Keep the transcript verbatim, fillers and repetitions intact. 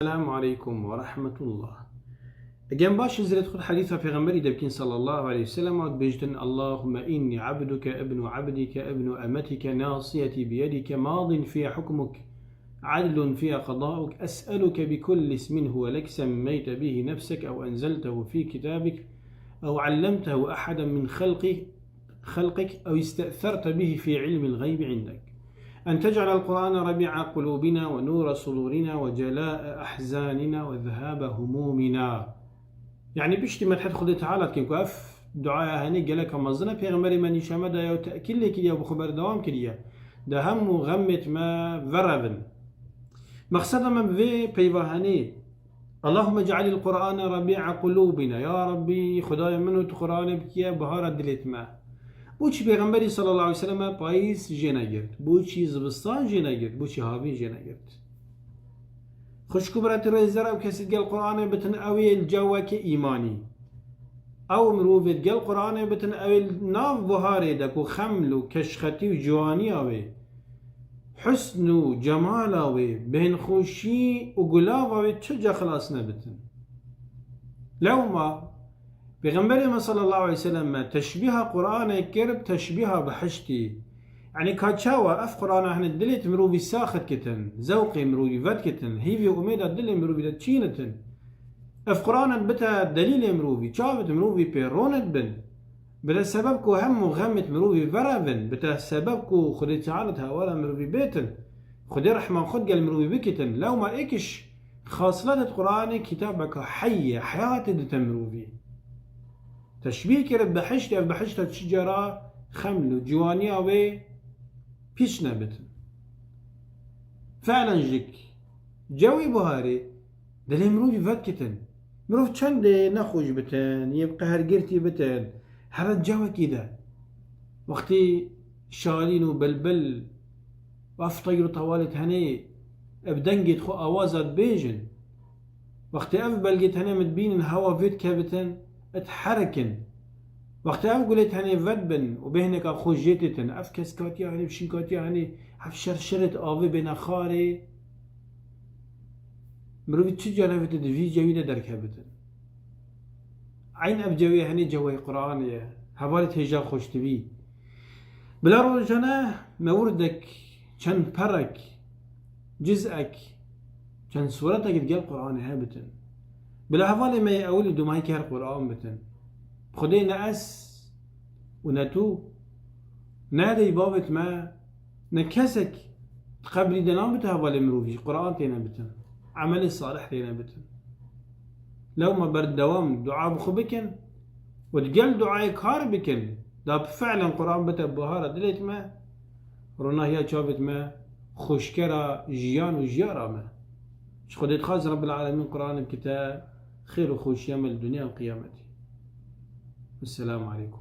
Esselamu aleykum ve rahmetullah. Gem baş hizret xud hadîsa Pêxemberî de bikîn sallallahu aleyhi ve sellem, û dibêjtin: "Allahümme inni abduke ibnu abdike ibnu emetike nasiyeti biyedike madin fiye hukmuk, adlun fiye qadauk, es'eluke bi kulli ismin huve lek semmeyte bihi nefsek ev enzeltehu fi kitabik ev allemtehu ahaden min halqik, halqik ev iste'therte bihi fi ilmil gaybi indek." أن تجعل القرآن ربيع قلوبنا ونور صدورنا وجلاء أحزاننا وذهاب همومنا. Yani piştî medhet Xwedê Teala dikin ku ev duaya henê geleka mezin e, Pêxemberê me nîşan me daye û tekîd lê kiriye û bi xwe berdewam kiriye. De hemû xemêt me verevin. Mexseda me bi vê peyva henê Allahümme cealil Qur'ane rabi'a qulubina. Ya Rabbî, Xwedayê min û tu Qur'anê bikiye bihara dilêt me. Boçî Pêxemberî sallallahu aleyhi ve selleme payîz jê negirt? Boçî zivistan jê negirt? Boçî havîn jê negirt? Xwişk û biratî rêzdar, ew kesî gel Qur'anê bitin, ew ê li cewekê îmanî. Ew mirovê gel Qur'anê bitin, ew ê li nav buharê de ku xeml û keşxetî û ciwaniya wê, husn û cemala wê, bêhnxweşî û gulava wê çi ca xilas nebitin. Lewma Pêxemberê me sallallahu aleyhi ve sellem me teşbîha Qur'anê kir bi teşbîha bihiştî. Yanî ka çawa ev Qur'ana hene dilê mirovî saxit kitin, zewqê mirovî vedkitin, hîvî umêda dilê mirovî de çînitin. Ev Qur'anet bite delîlê mirovî, çavit mirovî pê ronet bin. Bite sebeb ku hemû xemêt mirovî verevin, bite sebeb ku Xwedê Teala di hewara mirovî bêtin. Xwedê rehman xwe gel mirovî bikitin. Lewma êkiş xasletet Qur'anê kitabeka heyye, heyatê dite mirovî. Teşbîh kir bi behişt, ev behişta çi cara xeml û ciwaniya wê pîç nebitin. Felen jik cewê buharê dilê mirovî vedkitin. Mirov çendê nexweş bitin, yê bi qehergirtî bitin, here cewekî de. Wextî şalîn û bilbil û ev teyr û tewalê tenê bi dengê xwe awaza dibêjin. Wextê ev belgê tenê min dibînin hewa vê dikevitin, diherikin. Wextê ev gulê tenê vedbin û bêhneka xwe jê têtin, ev keskatiya henê, şinkatiya henê, ev şerşirê di avê bêne xarê, mirovî çi canevite di vî cewî de derkevitin. Eyn ev cewê henê cewê Qur'anê ye. Hevalê hêja xweştibî. Bila rojane me wirdek, çend perek, cizek, çend sûretek di gel Qur'anê hebitin. Bila hevalê me yê ewil û dumahî kêr Qur'an bitin. Xwedê ne ez û ne tu, ne dey bavêt me, ne kesek di qebrî de nabite hevalê mirovî, Qur'an têne bitin, emelê salih têne bitin. Lewma berdewam dua bi xwe bikin û di gel duayê kar bikin, da bi fiilen Qur'an bite buhara dilêt me, ronahiya çavêt me, xweşkera jiyan û jiyara me. Ji Xwedê dixwazin Rabbil Alemîn Qur'anê bikite xêr û xweşiya me li dinya û qiyametê. Esselamu aleykum.